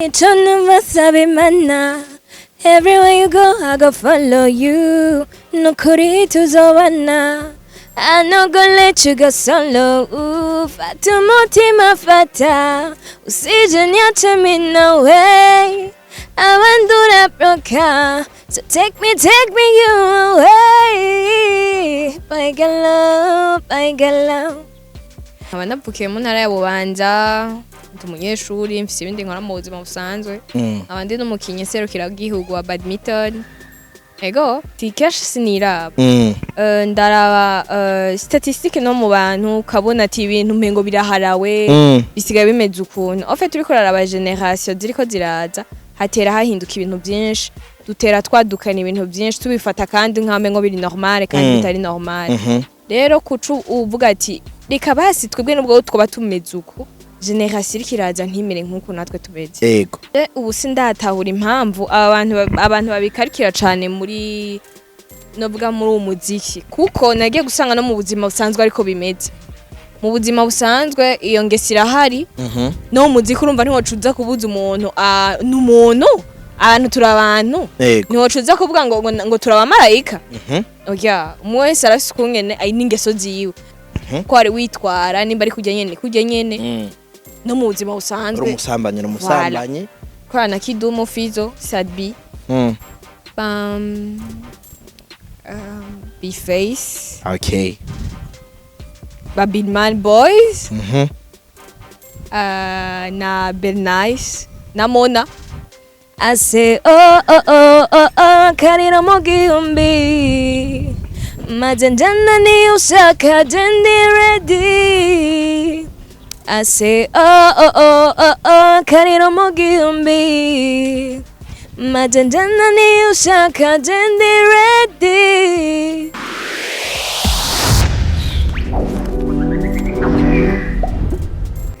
Ico numva saba Imana. Everywhere you go, I go follow you. Nukuri tuzobana. I no go let you go solo. Ooh, fata umutima, fata. Usije niache me, no way. Abandi urabroka. So take me you away. Baigalo, baigalo. Nkaba navukiye mu ntara ya Bubanza, ndi umunyeshuri, mfise ibindi nkora mu buzima busanzwe. Nkaba ndi n'umukinyi serukiragihugu wa badminton. Ego, ti kenshi siniraba. Ndaraba statistique no mu bantu, ukabona ati ibintu umengo biraharawe, bisigaye bimeze ukuntu. En fait, uriko uraraba génération ziriko ziraza, hatera hahinduka ibintu byinshi, dutera twadukana ibintu byinshi, tubifata kandi nk'amengo biri normal kandi bitari normal. Rero kuca uvuga ati reka basi twebwe nubwo twoba tumeze uku, génération iriko iraza ntimere nk'uko natwe tumeze. Ubu sindatahura impamvu aba bantu abantu babikarikira cane muri, novuga, muri uwo muziki, kuko nagiye gusanga no mu buzima busanzwe ariko bimeze. Mu buzima busanzwe iyo ngeso irahari. No mu muziki, urumva, ntiwocuza kubuza umuntu, n'umuntu, abantu turi abantu. Ntiwocuza kuvuga ngo turi abamarayika. Oya, umwe wese arafise ukungene ari n'ingeso ziwe, ko wari witwara nimba ari kurya nyene, kurya nyene no mu buzima Uri busanzwe. umusambanyi, uri umusambanyi. Korana na Kidumu, Fizo, Sadbi, Bam, B-Face, Babylman Boys, na Bernice na Mona. I say oh oh oh oh oh, karira mu gihumbi maze njana niyo ushaka, je ndi ready. I say oh oh oh oh oh, karira mu gihumbi maze njana niyo ushaka, je ndi ready.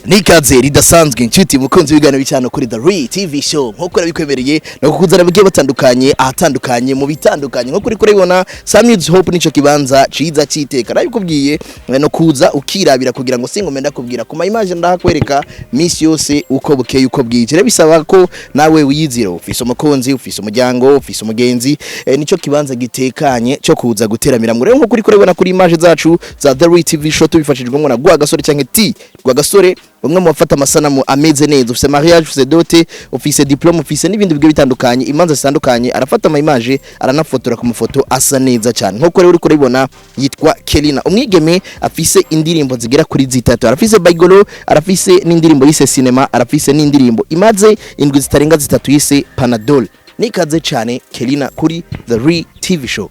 Nikaze ridasanzwe, inshuti mukunzi w'ibiganiro cyane kuri The Real TV Show. Nkuko nabikwemereye no kukuzana bigiye batandukanye ahatandukanye mu bitandukanye, nko kuri kuribona Samuels Hope, nico kibanza ciza citeka nabikubwiye, no kuza ukirabira kugira ngo singome ndakubwira ku ma image, ndahakwereka misi yose uko bukeye uko bwije. Rero bisaba ko nawe wiyizira, ufise umukunzi, ufise umuryango, ufise umugenzi, nico kibanza gitekanye cyo kuza guteramira. Rero nko kuri kuribona kuri image zacu za The Real TV Show, tubifashijwemo na Rwagasore cyangwa T Rwagasore, umwe mu bafata amasanamu ameze neza. Ufise mariage, ufise dote, ufise diplôme, ufise n'ibindi bigiye bitandukanye, imanza zitandukanye, arafata ama image, aranafotora ku mafoto asa neza cyane. Nkuko rero uriko urabibona, yitwa Kelina, umwigeme afise indirimbo zigera kuri zitatu. Arafise Baigolo, arafise n'indirimbo yise Cinema, arafise n'indirimbo imaze indwi zitarenga 3 yise Panadol. Nikaze cyane Kelina kuri The Real TV Show.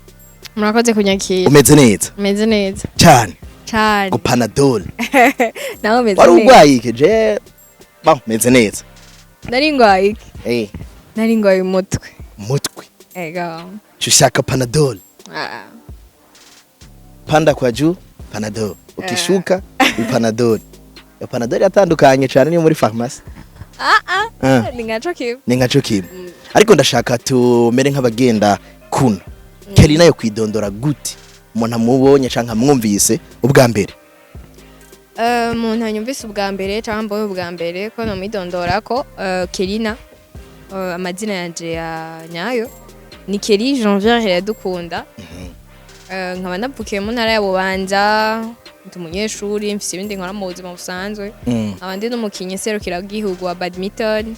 Murakoze kunyakira. Umeze neza? Meze neza. Cyane? Cyane. Ngo Panadol. Nawe umeze Wari neza? urwaye iki? Je bon, meze neza. Nari ngwaye iki? Nari ngwaye umutwe. Umutwe? Ego. Ushaka Panadol? Ah. Panda kwa juu Panadol, ukishuka Panadol. Iyo Panadol yatandukanye cyane niyo muri pharmacy. Ah ah. Ah. Ni nkaco kimwe. Ni nkaco kimwe, ariko ndashaka tumere nk'abagenda kuno. Kelly nayo kwidondora gute umuntu amubonye canke amwumvise ubwa mbere? Umuntu anyumvise ubwa mbere cyangwa mbonye ubwa mbere, ko nomwidondora ko Kelina, amazina yanje ya nyayo ni Kelly Janvier Iradukunda. Nkaba navukiye mu ntara ya Bubanza, ndi umunyeshuri, mfise ibindi nkora mu buzima busanzwe. Nkaba ndi n'umukinyi serukiragihugu wa badminton.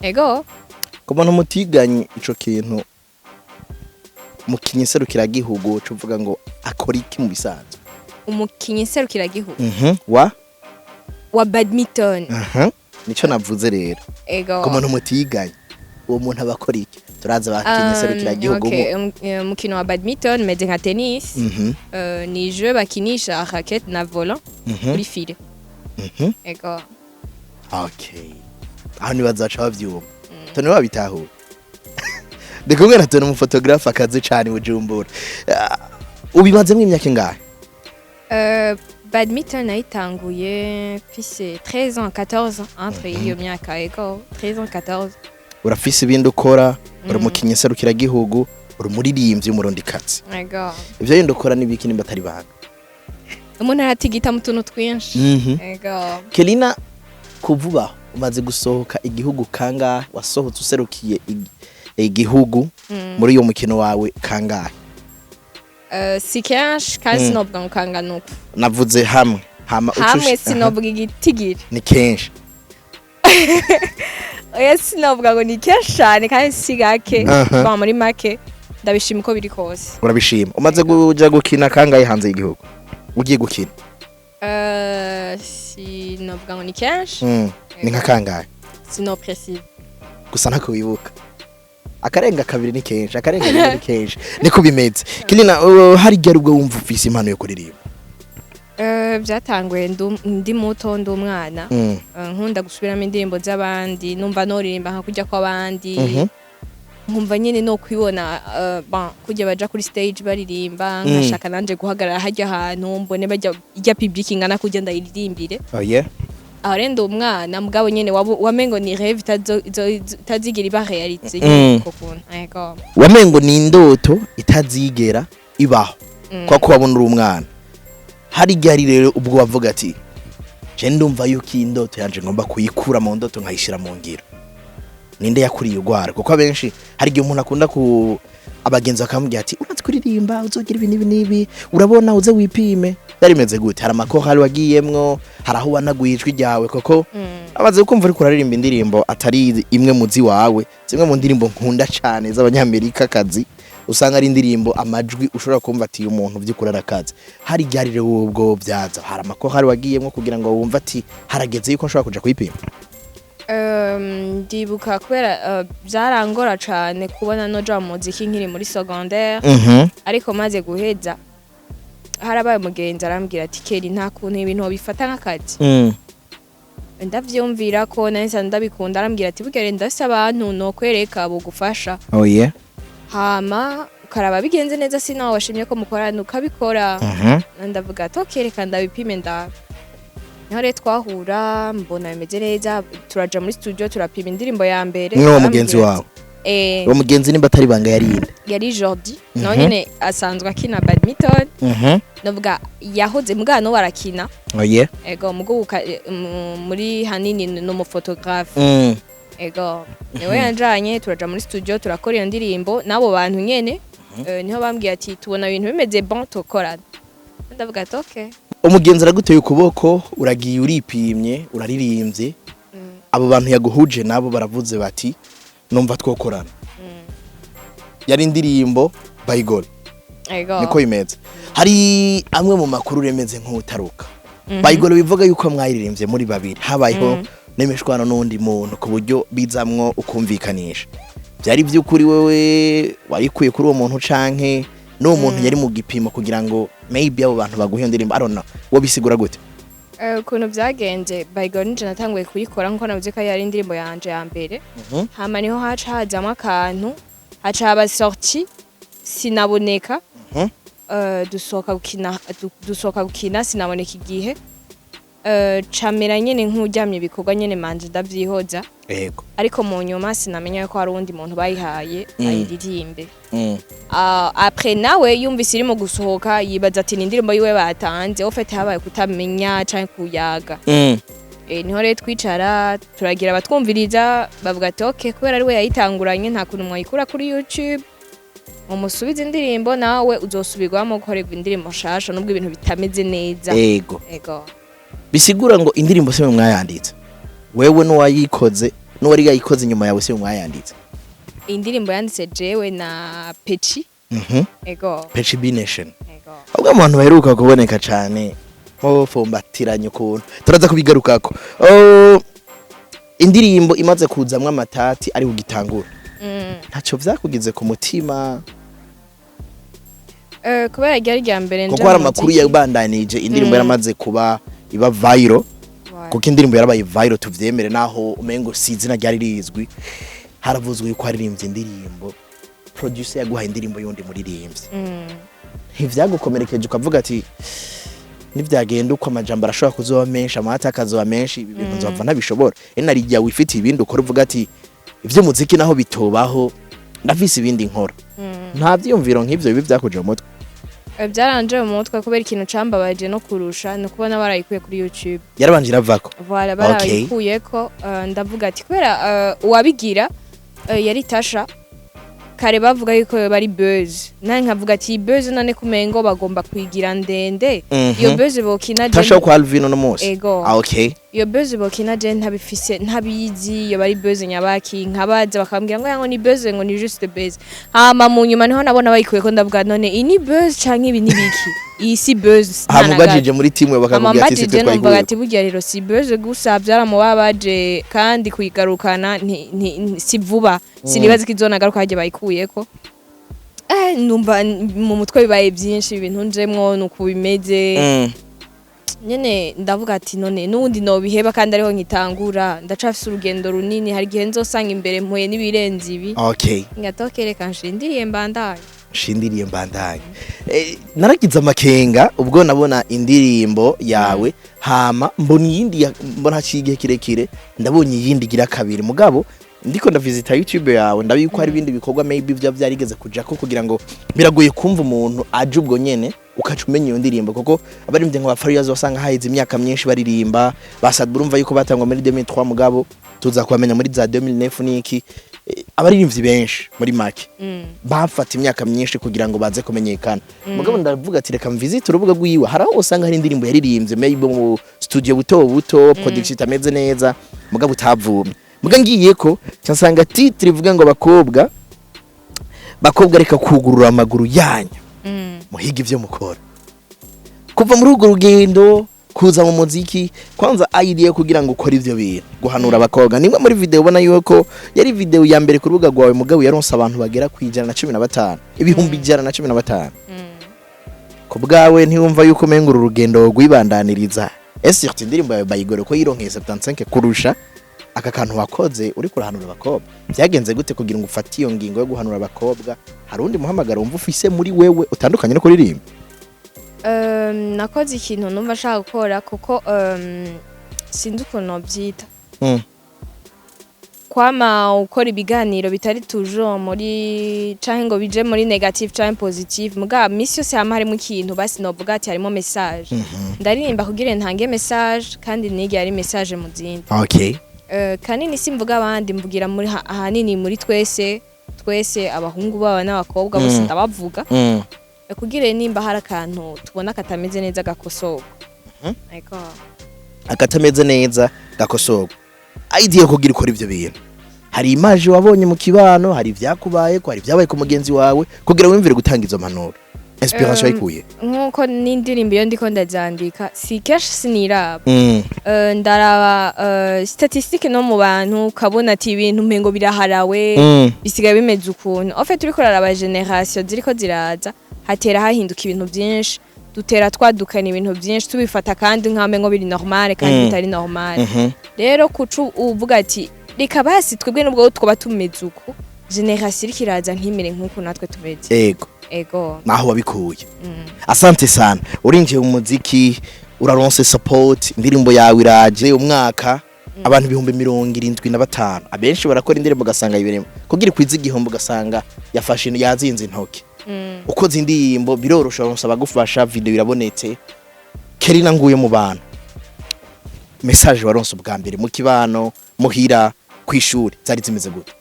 Ego. Ku muntu mutiganye ico kintu, mukinyi serukiragihugu, cuvuga ngo akora iki mu bisanzwe? Umukinyi serukiragihugu Wa wa badminton. Nico navuze rero. Ego. Ku muntu mutiganye, uwo muntu aba akora iki? Turazi abakinyi serukiragihugu. Okay. Umukino wa badminton meze nka tennis. Ni jeu bakinisha raquette na volant kuri filet. Ego. Okay, aho nibazaca bavyumva tone babitahura. Ndi kumwe na Tone, umufotographe akazi cane i Bujumbura. Ah, ubimazemwo imyaka ingahe? Badminton nayitanguye mfise 13 ans, 14 ans, entre iyo myaka. Ego, 13 ans, 14. Urafise ibindi ukora, uri umukinyi serukiragihugu, uri umuririmbyi w'umurundikazi. Ego. Ivyo bindi ukora n'ibiki nimba atari banga? Umuntu aratigita mu tuntu twinshi. Ego. Kelina, kuvuba Umaze gusohoka igihugu kangahe? Wasohotse userukiye igihugu muri uyo mukino wawe kangahe? Si kenshi kandi sinovuga ngo kangana uku. Navuze hamwe hama uca Hamwe sinovuga igitigiri. Ni kenshi. Oya, sinovuga ngo ni kenshi cyane kandi si gake. Ba muri make ndabishima uko biri kose. Urabishima. Umaze kuja gukina kangahe hanze y'igihugu, ugiye gukina? Sinovuga ngo ni kenshi. Ni nka kangahe? Sino précise. Gusa ntako wibuka. Akarenga kabiri ni kenshi, akarenga rimwe ni kenshi, niko bimeze. Kelina, hari igihe ubwo wumva ufise impano yo kuririmba? Byatanguye ndi muto, ndi umwana. Nkunda gusubiramo indirimbo z'abandi, numva noririmba nka kurya kw'abandi. Nkumva nyine no kwibona, bon, kurya baja kuri stage baririmba, nkashaka nanje guhagarara hajya ahantu mbone bajya ijya public ingana kurya ndayiririmbire. Oh yeah. Aho rero ndi umwana, mugabo nyene wamengo ni rêve itazigira iba réalité uko kuntu, yego. Wamengo ni indoto itazigera ibaho kwa ko wabona uri umwana. Hari igihe ari rero ubwo wavuga ati: "Je ndumva yuko iyi ndoto yanje ngomba kuyikura mu ndoto nkayishyira mu ngiro." Ninde yakuriye urwara? Kuko abenshi hari igihe umuntu akunda ku abagenzi bakamubwira ati: "Urazi kuririmba, uzogira ibi n'ibi n'ibi, urabona uze wipime." Byari bimeze gute? Hari amakorali wagiyemwo? Hari aho wanaguye ijwi ryawe? Koko amaze kumva uriko uraririmba indirimbo atari imwe mu ziwawe, zimwe mu ndirimbo nkunda cane z'abanyamerika kazi, usanga ari indirimbo amajwi ushobora kumva ati: "Uyu muntu by'ukuri arakaze." Hari igihe ari rero ubwo byaza, hari amakorali wagiyemwo kugira ngo wumve ati: "Harageze yuko nshobora kuja kuyipima"? Ndibuka kubera byarangora cane kubona noja mu muziki nkiri muri secondaire, ariko maze guheza harabaye umugenzi arambwira ati: "Keri, nta kuntu ibintu wabifata nk'akazi?" Ndavyumvira ko nahise ndabikunda. Arambwira ati: "Burya rero ndafise abantu nokwereka bogufasha." Oh yeah. Hama ukaraba bigenze neza, si nawe washimye ko mukorana ukabikora. Ndavuga ati: "Okay, reka ndabipime ndabe." Niho rero twahura, mbona bimeze neza, turaja muri studio, turapima indirimbo ya mbere. N'uwo mugenzi Arambwira wawe? ati, eh. Uwo mugenzi nimba atari banga yarinde? Yari Jordi, nawe nyene asanzwe akina badminton. Ndavuga yahoze, mugabo n'ubu arakina. Oh yeah. Ego, mugo muri hanini ni umuphotographe. Ego, niwe yanjanye, turaja muri studio, turakora iyo ndirimbo n'abo bantu nyene. Niho bambwiye ati: "Tubona ibintu bimeze bon, tukorana." Ndavuga ati: "Okay." Umugenzi araguteye ukuboko, uragiye, uripimye, uraririmbye. Abo bantu yaguhuje nabo baravuze bati: "Numva twokorana." Yari indirimbo Bayigol? Ego. Niko bimeze. Hari amwe mu makuru remeze nk'utaruka Bayigol bivuga yuko mwayiririmbye muri babiri, habayeho n'imishwano n'undi muntu ku buryo bizamwo ukumvikanisha. Byari by'ukuri wewe warikuye kuri uwo muntu, canke n'uwo muntu yari mu gipimo kugira ngo maybe abo bantu baguhe iyo ndirimbo? I don't know, wo bisigura gute? Ukuntu byagenze, Bayigol nije natanguye kuyikora nkuko navuze ko yari indirimbo yanje ya mbere. Hama niho haca hazamwo akantu, haca haba sortie, sinaboneka. Dusohoka gukina, sinaboneka igihe. Camera nyene nk'uryamye, ibikorwa nyene manje ndavyihoza. Ariko mu nyuma sinamenya ko hari uwundi muntu bayihaye ayiririmbe. Après nawe yumvise irimo gusohoka, yibaza ati ni indirimbo yiwe batanze. Au fait habaye kutamenya canke kuyaga. Niho rero twicara, turagira abatwumviriza, bavuga ati: "Okay, kubera ari we yayitanguranye, nta kuntu mwayikura kuri YouTube mumusubize indirimbo, nawe uzosubirwamo gukorerwa indirimbo nshasha nubwo ibintu bitameze neza." Ego. Bisigura ngo indirimbo se mwayanditse wewe n'uwayikoze, n'uwari yayikoze inyuma yawe, se mwayanditse? Indirimbo yanditse jewe na Peci. Ego. Peci B Nation? Ego. Ahubwo mu bantu baheruka kuboneka cane mufumbatiranye ukuntu, turaza kubigarukako. Oh, indirimbo imaze kuzamwo amatati ari kugitangura, ntaco vyakugize ku mutima? Kubera ryari rya mbere Kuko nja hari mu amakuru muziki. yabandanije indirimbo yaramaze kuba iba viral. Kuko indirimbo yarabaye viral, tuvyemere, naho umengo si izina ryari rizwi. Haravuzwe yuko haririmbye indirimbo, producer yaguhaye indirimbo y'undi muririmbyi. Ntivyagukomerekeje, ukavuga ati: "Nivyagenda uko, amajambo arashobora kuzoba menshi, amahati akazoba menshi, ibi bintu nzova ntabishobora"? Ene narijya wifitiye ibindi ukora, uvuga ati: "Ivy'umuziki naho bitobaho, ndafise ibindi nkora." Nta vyiyumviro nk'ivyo bibi vyakuje mu mutwe? Byaranje mu mutwe kubera ikintu cambabaje no kurusha ni ukubona barayikuye kuri YouTube. Yarabanje iravako. Voilà, barayikuyeko. Ndavuga ati kubera uwabigira yari Tasha kare, bavuga yuko yoba ari buzz, nawe nkavuga ati iyi buzz none kumengo bagomba kuyigira ndende, iyo buzz bokina je. Tasha wo kwa Alvin no munsi? Ego. Ah, okay. Iyo buzz bokina je ntabifise, ntabizi iyo bari buzz nyabaki. Nkabaza bakambwira ngo yango ni buzz, ngo ni juste buzz. Hama mu nyuma niho nabona bayikuye ko, ndavuga none iyi ni buzz canke ibi ni biki? Iyi si buzz nta na gato. Hamubajije muri timu Hama bakakubwira ati si twe mbajije numvaga twayikuye. ati burya rero si buzz gusa, byaramubabaje kandi kuyigarukana si vuba, sinibaza ko izonagaruka harya bayikuyeko. Numva mu mutwe bibaye byinshi, ibintu njemwo nuko bimeze. Nyene ndavuga ati none n'ubundi nobiheba kandi ariho nkitangura, ndacafise urugendo runini, hari igihe nzosanga imbere mpuye n'ibirenze ibi. Ngatoke reka nshindiriye mbandanye. Shindiriye mbandanye. Naragize amakenga ubwo nabona indirimbo yawe, hama mbona iyindi mbona haciye igihe kirekire, ndabonye iyindi igira kabiri. Mugabo ndiko ndavisita YouTube yawe, ndabiko hari ibindi bikorwa maybe vya vyarigeze kujako, kugira ngo biragoye kumva umuntu aje ubwo nyene ukaca umenya iyo ndirimbo, kuko abaririmbyi nka ba Farious wasanga haheze imyaka myinshi baririmba, basad urumva yuko batangwa muri 2003, mugabo tuza kubamenya muri za 2009 niki. Abaririmbyi benshi muri make bafata imyaka myinshi kugira ngo baze kumenyekana. Mugabo ndavuga ati reka mvisite urubuga rwiwe, hari aho usanga hari indirimbo yaririmbye maybe mu studio buto buto, production itameze neza, mugabo utavumye. Muga ngiye ko nsanga titre ivuga ngo bakobwa, bakobwa reka kugurura amaguru yanyu, muhiga ivyo mukora. Kuva muri urwo rugendo kuza mu muziki, kwanza idea kugira ngo ukore ivyo bintu, guhanura abakobwa, nimwe muri video ubona yuko yari video ya mbere ku rubuga rwawe, mugabo yaronse abantu bagera ku 115, 115,000. Ku bwawe ntiwumva yuko umenga uru rugendo rwibandaniriza? Ese indirimbo yawe bayigore ko yironkeye 75 kurusha aka kantu wakoze uri kurahanura abakobwa? Byagenze gute kugira ngo ufate iyo ngingo yo guhanura abakobwa? Hari undi muhamagaro wumva ufise muri wewe utandukanye no kuririmba? Nakoze ikintu numva nshaka gukora kuko sinzi ukuntu nobyita. Kwama ukora ibiganiro bitari toujours muri canke ngo bije muri negative canke positive, muga misi yose hama harimo ikintu basi novuga ati harimo message. Ndaririmba kugira ntange message kandi nige ari message mu zindi. Kanini simvuga abandi, mvugira muri ahanini muri twese twese, abahungu baba n'abakobwa bose, ndabavuga kugira nimba hari akantu tubona katameze neza gakosorwa. Ego. Akatameze neza gakosorwa. Idea kugira ukora ivyo bintu, hari image wabonye mu kibano, hari ibyakubaye ko, hari ibyabaye ku mugenzi wawe, kugira wumvire gutanga izo mpanuro? Inspiration wayikuye? Nkuko n'indirimbo iyo ndiko ndazandika si kenshi siniraba. Ndaraba statistique no mu bantu, ukabona ati ibintu umengo biraharawe, bisigaye bimeze ukuntu. En fait uriko uraraba génération ziriko ziraza, hatera hahinduka ibintu byinshi, dutera twadukana ibintu byinshi, tubifata kandi nk'amengo biri normal kandi bitari normal. Rero kucu uvuga ati reka basi twebwe nubwo twaba tumeze uku, génération iriko iraza ntimere nk'uku natwe tumeze. Ego. Ego. Naho wabikuye. Asante sana. Urinjiye mu muziki, uraronse support, indirimbo yawe iraje umwaka abantu 75,000. Abenshi barakora indirimbo ugasanga ibirimo kugira ikwiza igihombo, ugasanga yafashe yazinze intoki. Ukoze indirimbo birorosha, uraronsa abagufasha, video irabonetse. Kellyna nguye mu bantu, message waronse ubwa mbere mu kibano, muhira, kwishuri, zari zimeze gute?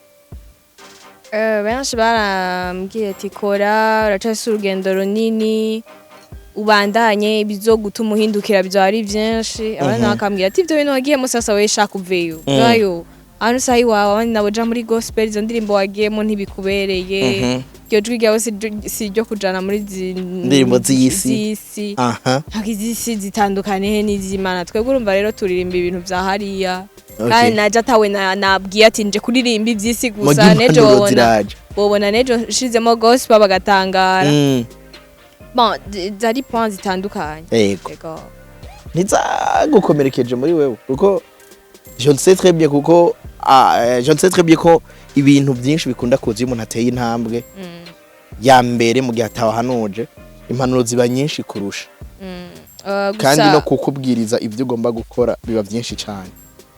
Benshi barambwiye ati kora, uracafise urugendo runini, ubandanye, ibizogutuma uhindukira bizaba ari vyinshi. Abandi nabo bakambwira ati ivyo bintu wagiyemo sasa wewe shaka uveyo, vayo ahantu usaha iwawe. Abandi nabo ja muri gospel, izo ndirimbo wagiyemo ntibikubereye, iryo jwi ryawe si iryo kujana muri Ndirimbo z'isi. z'isi. Ntabwo iz'isi zitandukanye n'iz'Imana. Twebwe urumva rero turirimba ibintu vya hariya. Kandi naje atawe nabwiye ati nje kuririmba ivy'isi gusa. Muga nejo impanuro wobona ziraje. Wobona nejo nshizemo gospel bagatangara. Bon, zari points zitandukanye. Yego. Ego. Ntizagukomerekeje muri wewe? Kuko je le sais très bien, kuko je le sais très bien ko ibintu byinshi bikunda kuza iyo umuntu ateye intambwe ya mbere, mu gihe atawahanuje, impanuro ziba nyinshi kurusha. Kandi Gusa no kukubwiriza ibyo ugomba gukora biba byinshi cyane.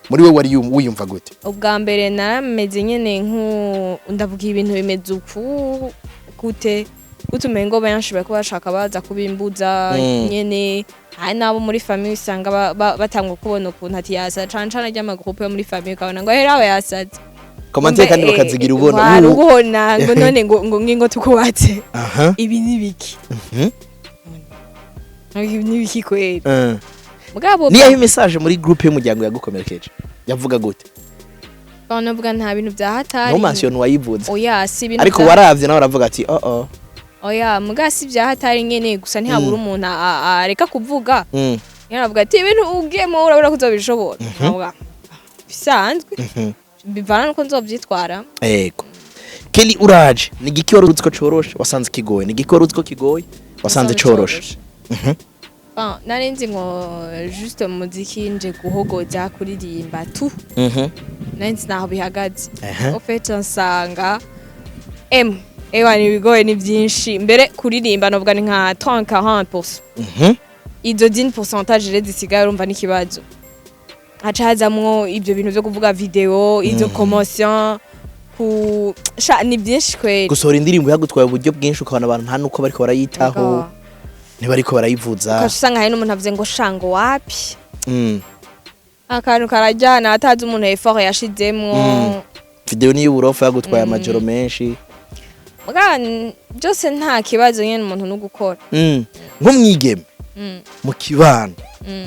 Muri we wari wiyumva gute? Ubwa mbere narameze nyene nku ndavuga ibintu bimeze uku gute. Utumengo benshi bariko bashaka baza kubimbuza nyene. Hari n'abo muri famille usanga batangwa kubona ukuntu ati yasa cane cane ry'amagroupe yo muri famille, ukabona ngo hera yasaze. Commentaire kandi bakazigira ubona. Wari ubona ngo none ngo ngingo tukubatse. Ibi ni biki? Ibi ni biki kweri? Mugabo Niyaho message muri groupe y'umuryango yagukomerekeje yavuga gute? Banavuga nta bintu bya hatari. No mention wayivuze. Oya, si ibintu Ariko waravye nawe aravuga ati oh oh. Oya, muga si bya hatari nyene, gusa ntihabura umuntu areka kuvuga. Yaravuga ati ibintu ugiyemo urabona ko uzobishobora. Nkavuga bisanzwe, bivana nuko nzovyitwara. Ego Kelly, uraje, ni igiki wari uzi ko coroshe wasanze kigoye? Ni igiki wari uzi ko kigoye wasanze coroshe? Bon, nari nzi ngo juste muziki nje guhogoza kuririmba tu. Nari nzi naho bihagaze. Au fait nsanga ewa ni bigoye, ni byinshi mbere. Kuririmba novuga ni nka 30 40%. Izo 10 pourcentage rero zisigaye, urumva n'ikibazo, haca hazamwo ibyo bintu byo kuvuga video, izo commotion ku sha, ni byinshi kweri. Gusohora indirimbo yagutwaye uburyo bwinshi, ukabona abantu nta nuko bariko barayitaho, ntibariko barayivuza. Ukaca usanga hari n'umuntu avuze ngo shango wapi, akantu karajyana atazi umuntu effort yashizemwo. Video niyo uburofa yagutwaye amajoro menshi. Muga byose nta kibazo nyene, umuntu no gukora. Nk'umwigeme mu kibano,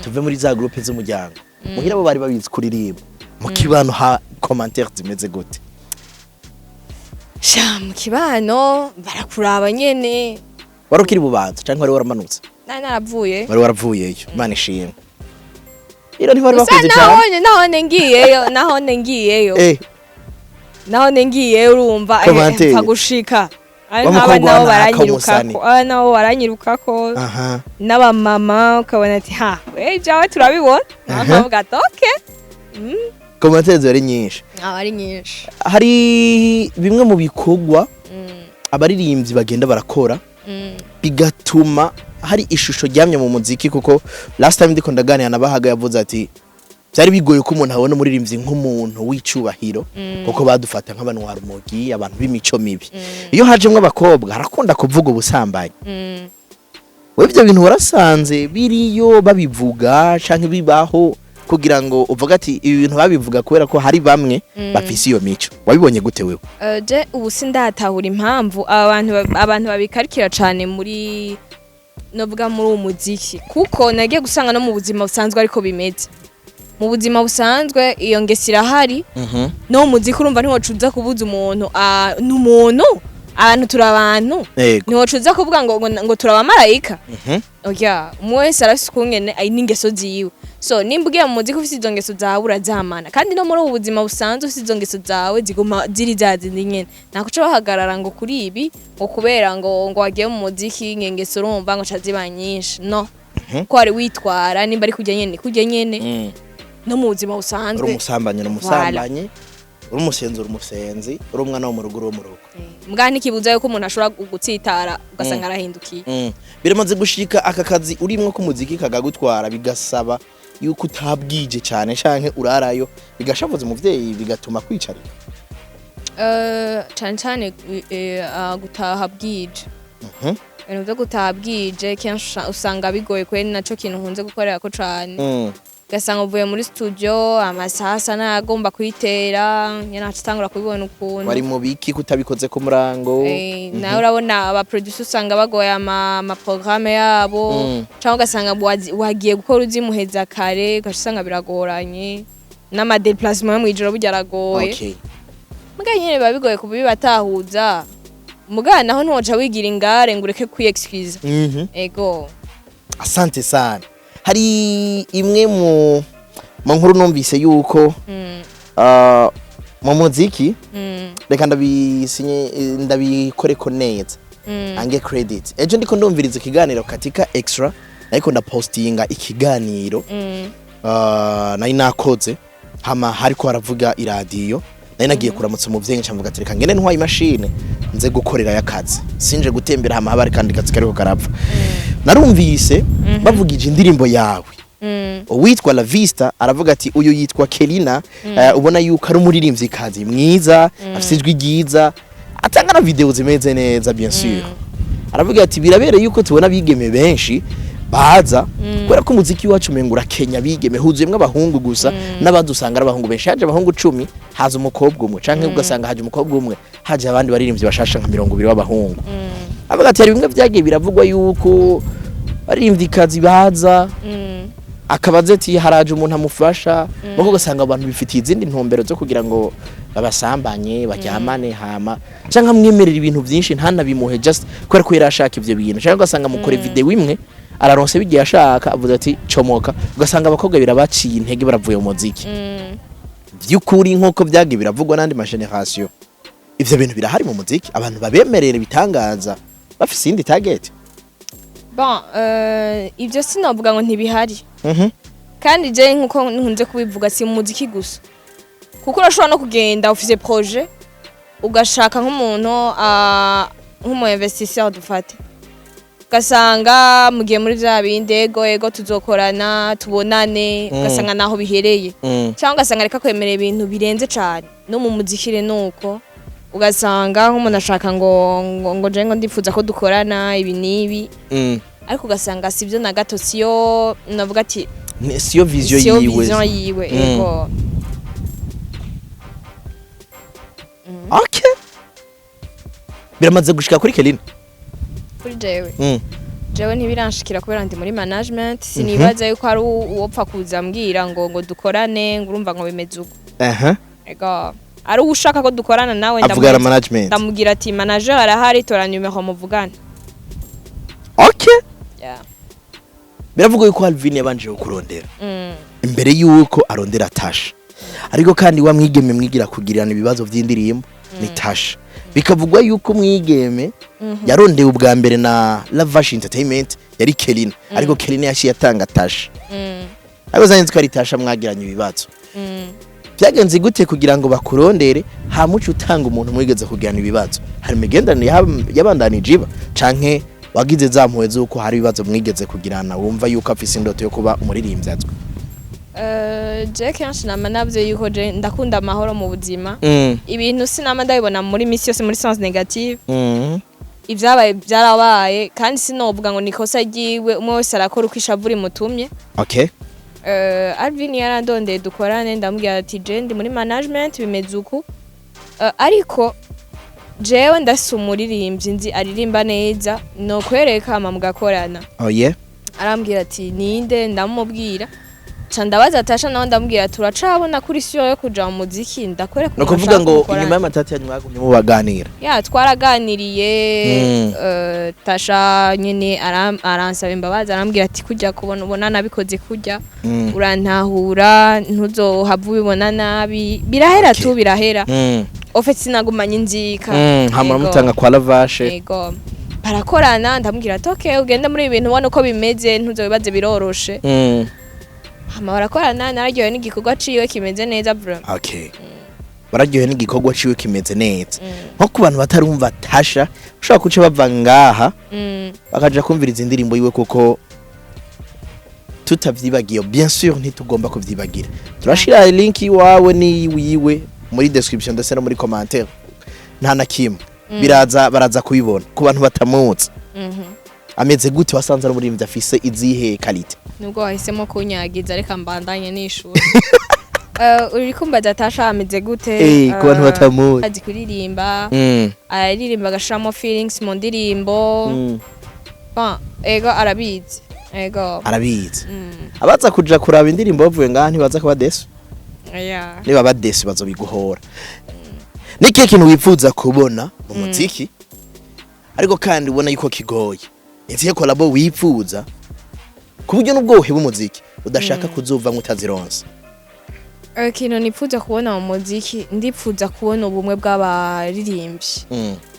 tuve muri za groupe z'umuryango, muhira bo bari babizi kuririmba, mu kibano ha commentaire zimeze gute? Sha, mu kibano barakuraba nyene. Wari ukiri bubanza canke wari waramanutse? Nari naravuye. Wari waravuyeyo, Imana ishimwe. Iro ntibari Gusa bakuze cyane. Nahone ngiyeyo, nahone ngiyeyo urumva Commentaire. mpfa gushika. Ari Wa nk'aba mukobwa nabo wa naka umusani. baranyirukako, aba nabo baranyirukako n'abamama, ukabona ati ha we ibyawe turabibona. Bakavuga ati okay. Commentaire zari nyinshi. Aba ari nyinshi. Hari bimwe mu bikorwa abaririmbyi bagenda barakora bigatuma hari ishusho ryamye mu muziki, kuko last time ndiko ndaganira na Bahaga yavuze ati byari bigoye ko umuntu abona umuririmbyi nk'umuntu w'icubahiro, kuko badufata nk'abantu wa rumogi, abantu b'imico mibi. Iyo hajemwo abakobwa harakunda kuvuga ubusambanyi. We ibyo bintu warasanze biriyo babivuga canke bibaho, kugira ngo uvuge ati ibi bintu babivuga kubera ko hari bamwe bafise iyo mico? Wabibonye gute wewe? Je ubu sindatahura impamvu abantu babikarikira cane muri, novuga muri uwo muziki, kuko nagiye gusanga no mu buzima busanzwe ariko bimeze. Mu buzima busanzwe iyo ngeso irahari, no mu muziki urumva ntiwocuza kubuza umuntu, n'umuntu, abantu turi abantu. Ntiwocuza kuvuga ngo turi abamarayika. Oya, umwe wese arafise ukungene ari n'ingeso ziwe. So nimba ugiye mu muziki ufise izo ngeso zawe, urazamana, kandi no muri ubu buzima busanzwe ufise izo ngeso zawe ziguma ziri za zindi nyene. Ntakuca bahagarara ngo kuri ibi, ngo kubera ngo wagiye mu muziki ngeso urumva ngo ca ziba nyinshi, no ko wari witwara nimba ari kurya nyene, kurya nyene no mu buzima Uri busanzwe. Umusambanyi ni umusambanyi, uri umusenzi uri umusenzi, uri umwana wo mu rugo uri uwo mu rugo. Mbwa ntikibuza yuko umuntu ashobora gutsitara ugasanga arahindukiye. Biramaze gushika aka kazi urimwo k'umuziki kagagutwara, bigasaba yuko utabwije cyane canke urarayo, bigashavuza umuvyeyi, bigatuma kwicarira? Cane cane gutaha bwije. Ibintu vyo gutaha bwije kenshi usanga bigoye kweri, naco kintu nkunze gukorerako cane. Ugasanga uvuye muri studio amasaha asa n'ayagomba kuyitera nyene, aca atangura kubibona ukuntu Wari mu biki kutabikoze ku murango? Nawe urabona aba producer usanga bagoye ama programme yabo, cyangwa ugasanga wagiye gukora uzimuheza kare, ugaca usanga biragoranye n'ama déplacement yo mw'ijoro burya aragoye. Muga nyene biba bigoye kubibatahuza, muga naho ntiwoca wigira ingare ngo ureke kwiexcuse. Ego. Asante sana. Hari imwe mu nkuru numvise yuko mu muziki, reka ndabisinye ndabikoreko neza, ange credit. Ejo ndiko ndumviriza ikiganiro katika extra, ariko ndapostinga ikiganiro nari nakoze, hama hariko haravuga iradiyo. Nari nagiye kuramutsa umuvyeyi, nca mvuga ati reka ngende ntwaye imashini nze gukorera y'akazi, sinje gutembera. Hama haba hari kandi kazi kariko karapfa. Narumvise bavugije indirimbo yawe, uwitwa La Vista aravuga ati uyu yitwa Kelina, ubona yuko ari umuririmvyikazi mwiza, afise ijwi ryiza, atanga na video zimeze neza, bien sûr. Aravuga ati birabereye yuko tubona abigeme benshi baza, kubera ko umuziki wacu umenga urakenya abigeme, huzuyemwo abahungu gusa, n'abandi usanga ari abahungu benshi. Haje abahungu 10, haza umukobwa umwe, canke ugasanga haje umukobwa umwe, haje abandi baririmbyi bashasha nka 20 b'abahungu. Avuga ati hari bimwe vyagiye biravugwa yuko baririmvyikazi baza, akabaza ati haraje umuntu amufasha, muko ugasanga abantu bifitiye izindi ntumbero zo kugira ngo babasambanye, baryamane, hama canke amwemerera ibintu byinshi ntanabimuhe, just kubera ko yari ashaka ivyo bintu, canke ugasanga mukore video imwe, araronse bigiye ashaka, avuze ati comoka, ugasanga abakobwa birabaciye intege, baravuye mu muziki. Vy'ukuri, nk'uko vyagiye biravugwa n'andi ma generation, ivyo bintu birahari mu muziki, abantu babemerera ibitangaza bafise iyindi target? Bon, ibyo sinavuga ngo ntibihari. Kandi je nkuko nkunze kubivuga, si mu muziki gusa, kuko urashobora no kugenda ufise projet, ugashaka nk'umuntu, nk'umu investisseur dufate, ugasanga mugiye muri vya bindi, ego ego tuzokorana, tubonane, ugasanga naho bihereye, cyangwa ugasanga reka kwemerera ibintu birenze cane. No mu muziki rero nuko, ugasanga nk'umuntu ashaka ngo je ngo ndifuza ko dukorana ibi n'ibi, ariko ugasanga sivyo na gato, siyo navuga ati Siyo vision siyo yiwe. Vision yiwe. Ego. Okay, biramaze gushika kuri Kelina? Kuri jewe? Jewe ntibiranshikira kubera ndi muri management. Sinibaza yuko hari uwopfa kuza ambwira ngo dukorane, ngo urumva ngo bimeze uko. Ego, ari uwo ushaka ko dukorana nawe, avugana management. Ndamubwira ati manager arahari, tora numero muvugane. Yeah. Biravuga yuko Alvin yabanje kurondera imbere yuko arondera Tasha, ariko kandi wa mwigeme mwigira kugirirana ibibazo vy'indirimbo ni Tasha. Bikavugwa yuko mwigeme yarondewe ubwa mbere na Lavash Entertainment yari Kelina, ariko Kelina yaciye atanga Tasha, ariko zanze ko ari Tasha mwagiranye ibibazo. Byagenze gute kugira ngo bakurondere, hamuca utanga umuntu mwigeze kugirana ibibazo? Hari imigenderanire yabandanije iba, canke wagize za mpuhwe z'uko hari ibibazo mwigeze kugirana, wumva yuko afise indoto yo kuba umuririmbyi azwi? Je kenshi nama navuze yuko je ndakunda amahoro mu buzima. Ibintu sinama ndabibona muri misi yose muri sens négative. Ibyabaye byarabaye, kandi sinovuga ngo nikosa ryiwe. Umwe wese arakora uko ishavu rimutumye. Alvin yarandondeye dukorane, ndamubwira ati je ndi muri management, bimeze uku. Ariko jewe ndasa umuririmbyi nzi aririmba neza, no kwereka hama mugakorana. Oh yeah. Arambwira ati ninde? Ndamubwira, ca ndabaza Tasha nawe, ndamubwira turacabona kuri siyo yo kuja mu muziki, ndakwereka No umuntu kuvuga ashaka ngo mukorana. Inyuma y'amatati yanyu mwagumye mubaganira? Ya, twaraganiriye. Tasha nyene aransaba imbabazi, arambwira ati kujya kubona ubona nabikoze kujya, urantahura, ntuzohava ubibona nabi, birahera. Tu birahera. Au fait sinagumanye inzika. Hama Yego. mutanga kwa Lavashe. Yego, barakorana. Ndamubwira ati okay, ugende muri ibi bintu ubona uko bimeze, ntuzobibaze, biroroshe. Hama barakorana, nararyohewe n'igikorwa ciwe kimeze neza vraiment. Okay, bararyohewe n'igikorwa ciwe kimeze neza. Nko ku bantu batarumva Tasha, ushobora kuca bava ngaha bakaja kumviriza indirimbo yiwe, kuko tutavyibagiye, bien sûr ntitugomba kuvyibagira, turashira link iwawe n'iyiwiwe muri description ndetse no muri commentaire, nta na kimwe biraza, baraza kubibona. Ku bantu batamuzi, ameze gute? Wasanze ari umuririmbyi afise izihe qualité? Nubwo wahisemo kunyagiza, reka mbandanye n'ishuri. Uri kumbaza Tasha ameze gute? Ku bantu batamuzi. Azi kuririmba, araririmba agashiramo feelings mu ndirimbo. Bon, ego, arabizi, ego. Arabizi. Abaza kuja kuraba indirimbo bavuye ngaha ntibaza kuba déçus? Yeah. Niba ba déçus bazobiguhora. Ni kihe kintu wifuza kubona mu muziki, ariko kandi ubona yuko kigoye? Izihe collabo wifuza ku buryo nubwo woheba umuziki udashaka kuzovamwo utazironse? Ikintu nipfuza kubona mu muziki, ndipfuza kubona ubumwe bw'abaririmbyi,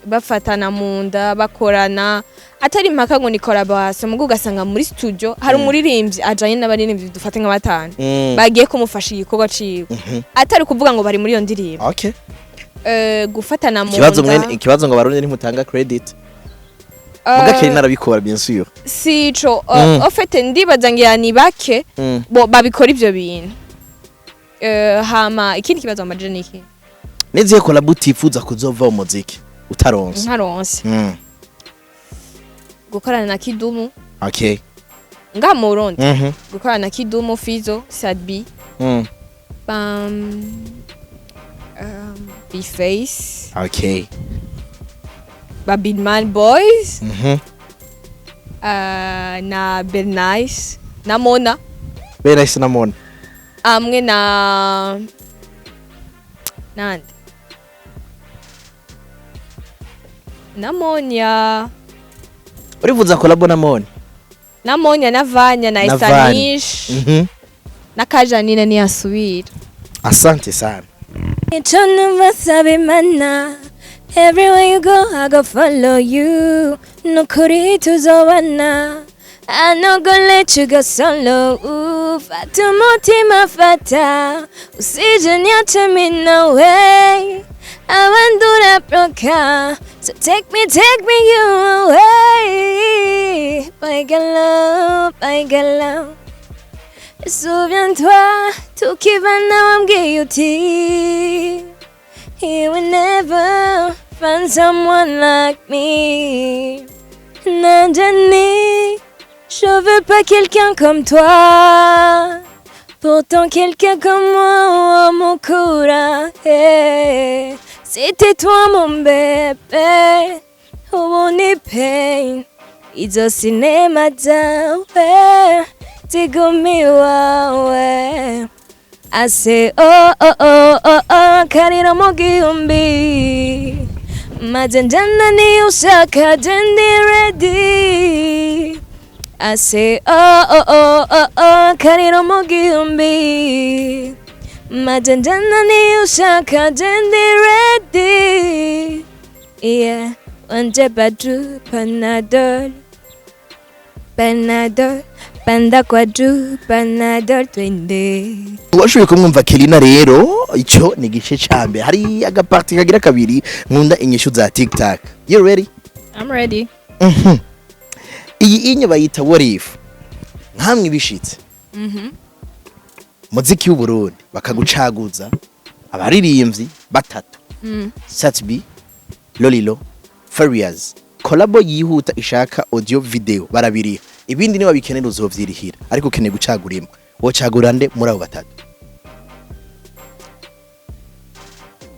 bafatana mu nda, bakorana, atari impaka ngo ni collaboration, mugo ugasanga muri studio hari umuririmbyi ajanye n'abaririmbyi dufate nka batanu, bagiye kumufasha igikorwa ciwe, atari kuvuga ngo bari muri iyo ndirimbo. Gufatana mu Ikibazo nda. mwene ikibazo ngo Abarundi ntimutanga credit. Muga Kelly narabikora, bien sûr. Sico, au fait ndibaza ngira ni bake bo babikora ivyo bintu. Hama ikindi kibazo amaje niki? Nizihe collabo utifuza kuzova mu muziki utaronse? Nkaronse? Gukorana na Kidumu. Ngaha mu Burundi, gukorana na Kidumu, Fizo, Sat-B, B-Face, ba Bidman Boys, na Bernice na Mona. Bernice na Mona. Hamwe na nande na Monia. Urivuza collabo na Mona? Na Monia na Vanya na Na Vanya. Estanish na Kajanine niyasubira. Asante sana. Ico numva saba Imana. Everywhere you go, I go follow you. Nukuri tuzobana, I no go let you go solo. Ooh, fata umutima, fata, usije niache me no way. Abandi urabroka. So take me you away. My love, my love. Souviens-toi, tukivana wambwiye uti you will never find someone like me. Nanje ni, je veux pas quelqu'un comme toi. Pourtant quelqu'un comme moi, mon courage. Hey. C'était toi mon bébé, ubu ni pain. Izo sinema zawe ziguma iwawe. I say oh oh oh oh oh, kariro mu gihumbi maze njana niyo ushaka je ndi ready. I say oh oh oh oh oh, kariro mu gihumbi maze njana niyo ushaka je ndi ready, yeah. Wanje badu Panadol, Panadol, panda kwa juu, Panadol, twende. Washoboye kumwumva Kelina. Rero icyo ni igice ca mbere, hari agaparti kagira kabiri. Nkunda inyishu za TikTok. You ready? I'm ready. Iyi inye bayita what if. Nkamwe ibishitse muziki w'u Burundi bakagucaguza abaririmbyi batatu, Sat-B, Lolilo, Farious, collabo yihuta ishaka audio video barabiriha, ibindi niba bikenera uzovyirihira, ariko ukeneye gucagura imwe, wocagura nde muri abo batatu?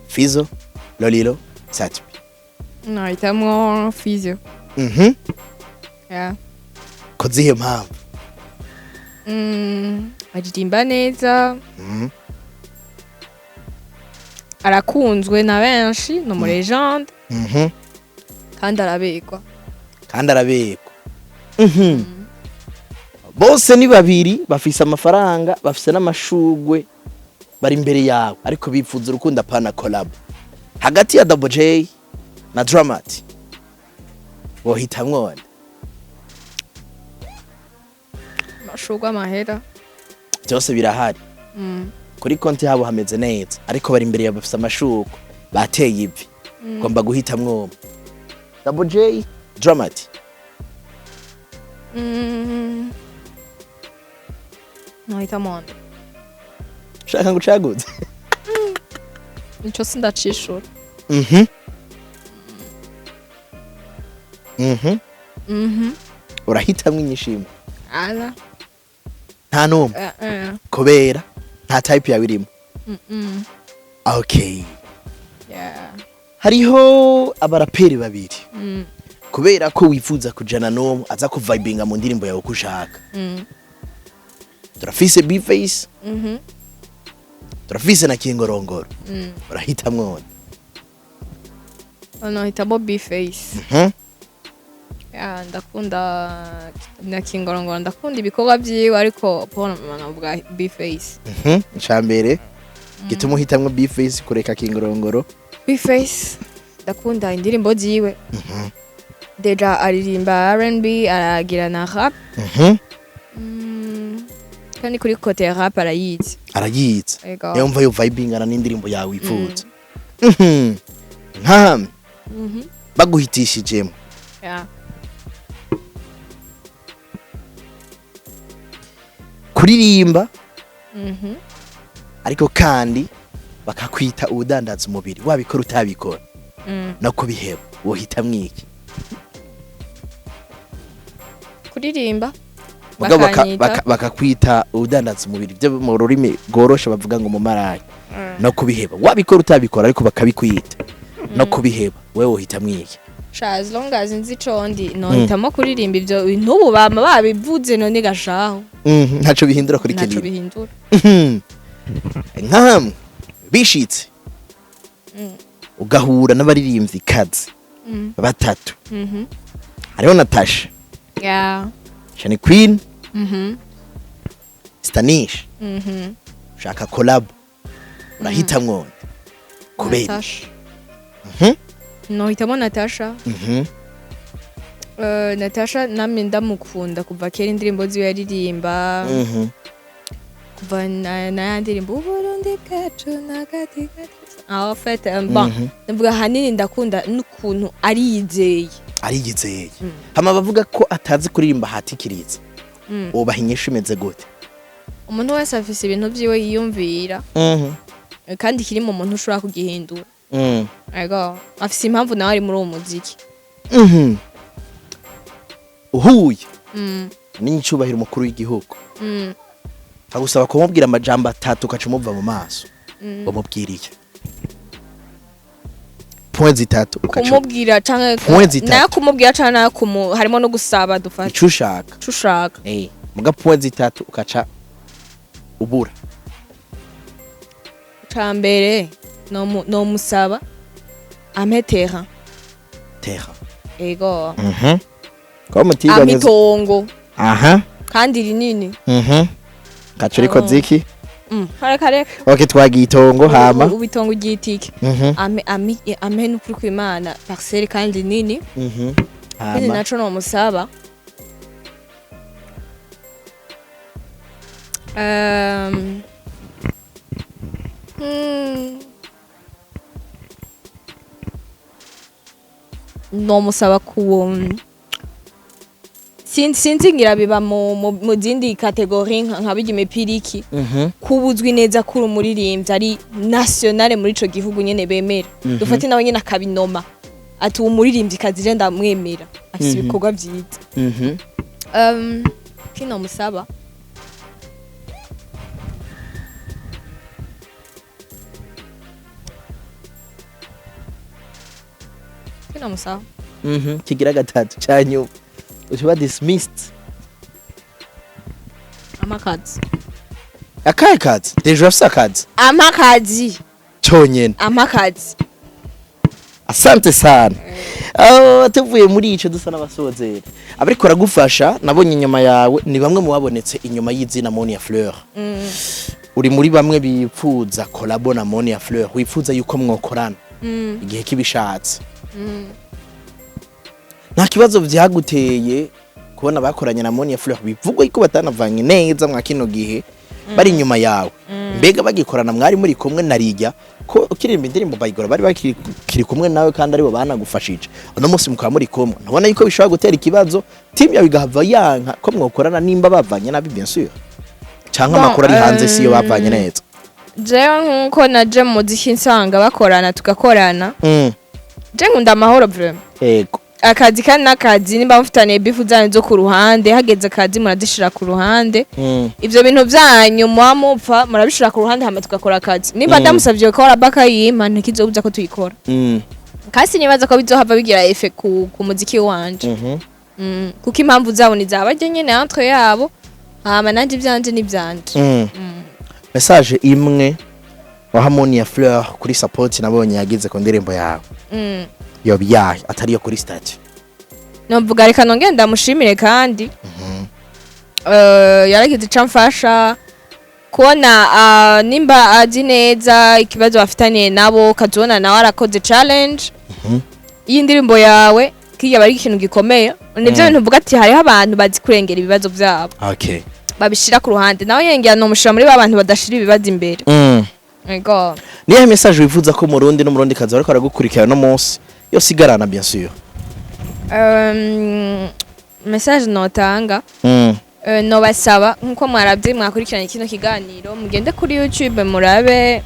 Fizo, Lolilo, Sat-B. Nahitamwo Fizo. Yeah. Ko zihe mpamvu? Aririmba neza, arakunzwe na benshi, ni umu légende, kandi arabegwa. Kandi arabegwa. Bose ni babiri bafise amafaranga, bafise n'amashugwe, bari imbere yawe, ariko bipfuza urukundo apana collab. Hagati ya Double J na Dramat, wohitamwo nde? Amashugwe, amahera. Byose birahari. Kuri konti yabo hameze neza, ariko bari imbere yawe bafise amashugwe, bateye ivi, ugomba guhitamwo umwe. Double J, Dramat. Nahitamo nde? Ushaka ngo ucaguze? Ico sindacishura. Urahitamwo inyishimo. Ala. Nta n'umwe? Kubera nta type yawe irimo? Okay. Yeah. Hariho abaraperi babiri, kubera ko wifuza kujana n'umwe aza kuvibinga mu ndirimbo yawe uko ushaka, turafise B-Face, turafise na Kingorongoro. Urahitamwo nde? Nahitamo B-Face. Yeah, ndakunda na Kingorongoro, ndakunda ibikorwa vyiwe, ariko Paul navuga B-Face. Icambere gituma uhitamwo B-Face kureka Kingorongoro? B-Face, ndakunda indirimbo ziwe. Déjà aririmba R&B, aragira na rap. Kandi kuri côté ya rap arayizi. Arayizi. Ego. Niyo mva yo vibingana n'indirimbo yawe wifuza. Nkahamwe baguhitishijemo kuririmba, ariko kandi bakakwita ubudandaza umubiri, wabikora utabikora, no kubiheba, wohitamwo iki? Kuririmba. Mugabo Bakanyita. Bakakwita udandaza umubiri, byo mu rurimi rworoshe bavuga ngo mumaraya. No kubiheba, wabikora utabikora, ariko bakabikwita, no kubiheba, wewe uhitamwo iki? Sha, as long as nzi ico ndi, nohitamo kuririmba. Ivyo n'ubu bama babivuze, none gashaho. Ntaco bihindura kuri Ntaco Kelly. bihindura. Nka hamwe bishitse ugahura n'abaririmbyi kazi batatu, hariho Natasha, Shani Queen, Stanish, ushaka collab, urahitamwo nde? Kubera iki? Natasha. Nohitamo Natasha. Natasha namwe ndamukunda kuva kera, indirimbo ziwe yaririmba kuva na ya ndirimbo "Uburundi bwacu nagati gati". En fait, bon, ndavuga ahanini ndakunda n'ukuntu ariyizeye. Ariyizeye. Hama bavuga ko atazi kuririmba hatikiriza, ubaha inyishu imeze gute? Umuntu wese afise ibintu vyiwe yiyumvira, kandi kiri mu muntu ushobora kugihindura. Ego, afise impamvu nawe ari muri uwo muziki. Uhuye n'icyubahiro umukuru w'igihugu, agusaba kumubwira amajambo atatu ugaca umuva mu maso, umubwiriye point zitatu ugaca Kumubwira canke Point zitatu. Nayo kumubwira canke nayo harimo no gusaba, dufata? Ico ushaka. Ico ushaka. Muga point zitatu ugaca ubura. Ca mbere, nomusaba ampe terrain. Terra? Ego. Ko mutiganye? Ampe itongo. Aha. Kandi rinini. Gaca uriko Oh. ziki? Reka reka. Okay, twagiye itongo, hama? Ubu itongo ry'itike. Ampe n'ukuri kw'Imana parcelle kandi nini. Ikindi Hama? naco nomusaba, nomusaba ku sinzi ngira biba mu zindi catégorie nka birya imipira iki, kuba uzwi neza ko uri umuririmbyi ari nationale muri ico gihugu nyene bemera, dufate nawe nyene akabinoma ati uwo muririmbyi kazi je ndamwemera, afise ibikorwa vyiza. Kino musaba, kino musaba. Kigira gatatu cyanyu, uba dismissed. Amakazi. Akahe kazi? Déjà urafise akazi. Amakazi. Cyonyene? Amakazi. Asante sana. Oh, tuvuye muri ico dusa n'abasozera, abariko baragufasha nabonye inyuma yawe ni bamwe mu babonetse inyuma y'izina Monia Fleur. Uri muri bamwe bipfuza collabo na Monia Fleur, wifuza yuko mwokorana igihe kibishatse. Nta kibazo vyaguteye kubona bakoranye na Monia Fleur, bivugwa yuko batanavanye neza mwa kino gihe, bari inyuma yawe? Mbega bagikorana mwari muri kumwe na Rijya ko ukiririmba indirimbo bayigora bari bakiri kumwe nawe, kandi aribo banagufashije? Uno munsi mukaba muri kumwe, ntubona yuko bishobora gutera ikibazo, team yawe igahava yanka ko mwokorana nimba bavanye nabi, bien sûr, canke Bon, amakuru ari hanze siyo, bavanye neza? Jewe nkuko naje mu muziki nsanga bakorana, tugakorana. Je nkunda amahoro vraiment. Akazi kandi n'akazi, nimba mufitaniye beef zanyu zo ku ruhande, hageze akazi murazishira ku ruhande. Ivyo bintu vyanyu muba mupfa murabishira ku ruhande, hama tugakora akazi. Nimba ndamusavye gukora bakayimpa, ntikizobuza ko tuyikora. Kasi nibaza ko bizohava bigira effet ku muziki wanje. Kuko impamvu zabo ni zabarya nyene entre yabo, hama nanje ivyanje ni ivyanje. Message imwe wa Monia Fleur kuri support nabonye yagize ku ndirimbo yawe, yoba iyahe atari iyo kuri statut? Novuga reka nongere ndamushimire kandi yaragize ico amfasha kubona, nimba azi neza ikibazo bafitaniye nabo, ukazibona nawe arakoze challenge y'indirimbo yawe, kirya aba ari ikintu gikomeye. Nivyo bintu uvuga ati hariho abantu bazi kurengera ibibazo vyabo, babishira ku ruhande. Nawe yengera nomushira muri ba bantu badashira ibibazo imbere. Ego. Niyahe message wifuza ko Murundi n'Umurundi kazi bariko baragukurikirana no munsi yosigarana, bien sûr? Message notanga, nobasaba nkuko mwarabye mwakurikiranye kino kiganiro, mugende kuri YouTube murabe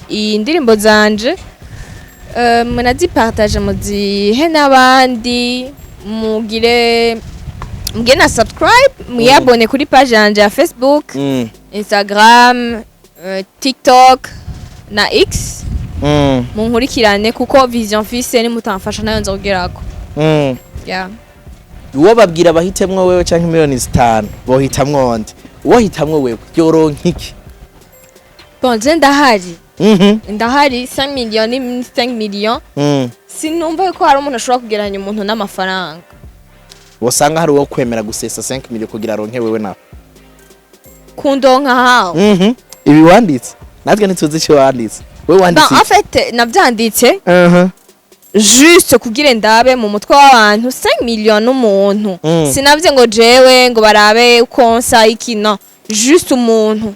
iyi ndirimbo zanje, munazipartage, muzihe n'abandi, mugire Mugire na subscribe, mwiyabone kuri page yanje ya Facebook, Instagram, TikTok na X. Munkurikirane kuko vision mfise nimutamfasha nayo nzogerako. Yeah. Uwo babwira bahitemwo wewe canke miliyoni 5, bohitamwo nde? Uwo hitamwo wewe yoronka iki? Bon, je ndahari. Ndahari, 5 millions ni 5 millions. Sinumva yuko hari umuntu ashobora kugereranya umuntu n'amafaranga. Wosanga hari uwo kwemera gusesa 5 millions kugira aronke wewe nawe. Kundonka hawe? Ibi wanditse, natwe ntituzi icyo wanditse, wewe wanditse. Bon, en fait navyanditse juste kugira ndabe mu mutwe w'abantu 5 millions n'umuntu. Sinavye ngo jewe ngo barabe uko nsa iki, no, juste umuntu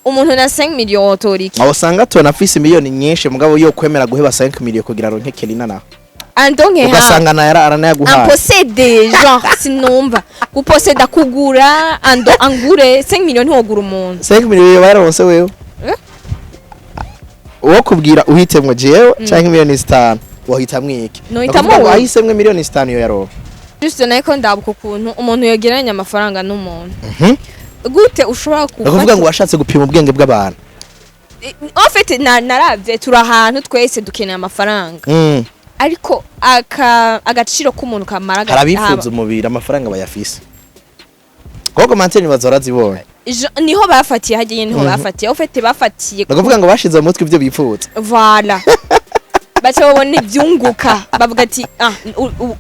na 5 millions wotora iki? Aho usanga tubona afise miliyoni nyinshi, mugabo yo kwemera guheba 5 millions kugira aronke Kelina nawe. Andonke ha? Ugasanga naye aranayaguhaye. Amposede, genre sinumva guposeda, kugura, ando angure 5 millions, ntiwogura umuntu. 5 millions yararonse wewe. Eh? Uwo kubwira uhitemwo jewe canke miliyoni 5, wohitamwo iki? Nohitamwo Nukuvuga ngo wewe. ahisemwe miliyoni 5 yo yaronka. Juste nako ndabuka ukuntu umuntu yogereranya amafaranga n'umuntu. Gute ushobora Ni ukuvuga gufata ngo washatse gupima ubwenge bw'abantu. En fait naravye turi ahantu twese dukeneye amafaranga, ariko agaciro k'umuntu kamara Hari abifuza umubiri amafaranga bayafise, kuko commentaires nibaza warazibonye. Niho bafatiye hagiye, niho bafatiye, en fait bafatiye. Ni ukuvuga ngo bashize mu mutwe ibyo bifuza. Voilà, baca babona ibyunguka, bavuga ati ah,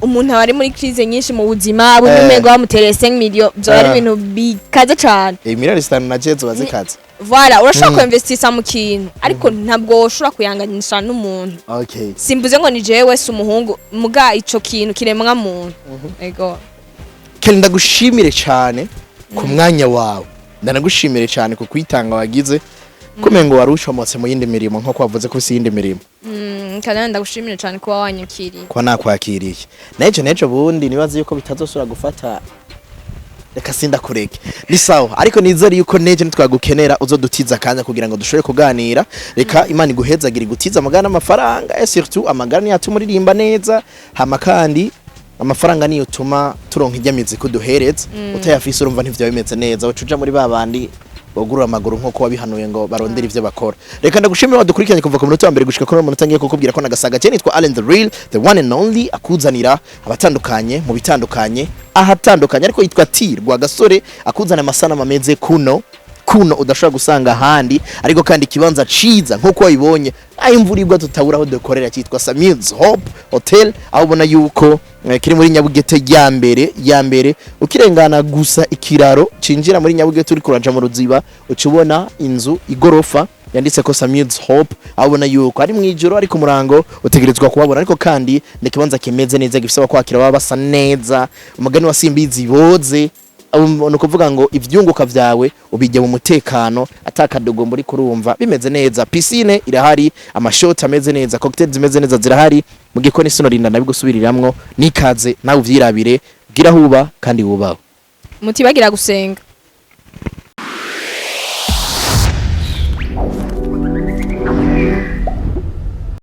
umuntu aba ari muri crise nyinshi mu buzima, abona umengo bamutereye 5 millions byo ari ibintu bikaze cane. Miliyoni 5 na jezo bazikaze. Voilà, urashobora kuinvestisa mu kintu, ariko ntabwo ushobora kuyanganisha n'umuntu. Simbuze ngo ni jewe, si umuhungu, muga ico kintu kiremwa muntu, ego. Kelly, ndagushimire cyane ku mwanya wawe, ndanagushimire cyane ku kwitanga wagize, kumengo wari ucomotse mu yindi mirimo, nko wavuze ko ufise iyindi mirimo. Kandi ndagushimire cyane kuba wanyakiriye. Kuba nakwakiriye nejo nejo bundi, nibaze yuko bitazosubira gufata. Reka sindakureke, ni sawa, ariko nizere yuko nejo nitwagukenera uzodutiza akanya kugira ngo dushobore kuganira. Reka Imana iguhezagire, igutize amagara n'amafaranga, et surtout amagara niyo atuma uririmba neza, hama kandi amafaranga niyo utuma turonka ijya miziki uduhereza. Utayafise urumva ntivyo bimeze neza, uca uja muri ba bandi bogurura amaguru nkuko wabihanuye ngo barondere ivyo bakora. Reka ndagushimire wadukurikiranye kuva ku munota wa mbere gushika kuri uno munota. Ngiye kukubwira ko nagasaga cyane, nitwa Allen the Real, the one and only, akuzanira abatandukanye mu bitandukanye ahatandukanye, ariko yitwa T Rwagasore, akuzana amasanamu ameze kuno kuno udashobora gusanga ahandi. Ariko kandi ikibanza ciza nkuko wabibonye, aho imvura igwa tutabura aho dukorera, cyitwa Samir's Hope Hotel, aho ubona yuko kiri muri Nyabugete ya mbere ya mbere. Ukirengana gusa ikiraro cinjira muri Nyabugete uri kuraja mu Ruziba, uca ubona inzu igorofa yanditse ko Samir's Hope, aho ubona yuko ari mwijoro ariko umurango utegerezwa kuhabona. Ariko kandi ni ikibanza kimeze neza, gifise abakwakira baba basa neza, umugani wa Simbizi boze. Ni ukuvuga ngo ivyunguka vyawe ubijya mu mutekano, atakadogo muri kurumva bimeze neza. Piscine irahari, amashoti ameze neza, cocktails zimeze neza zirahari mu gikoni. Sinorinda nabigusubiriramwo, nikaze nawe uvyirabire, bwira huba kandi wubaho. Mutibagira gusenga.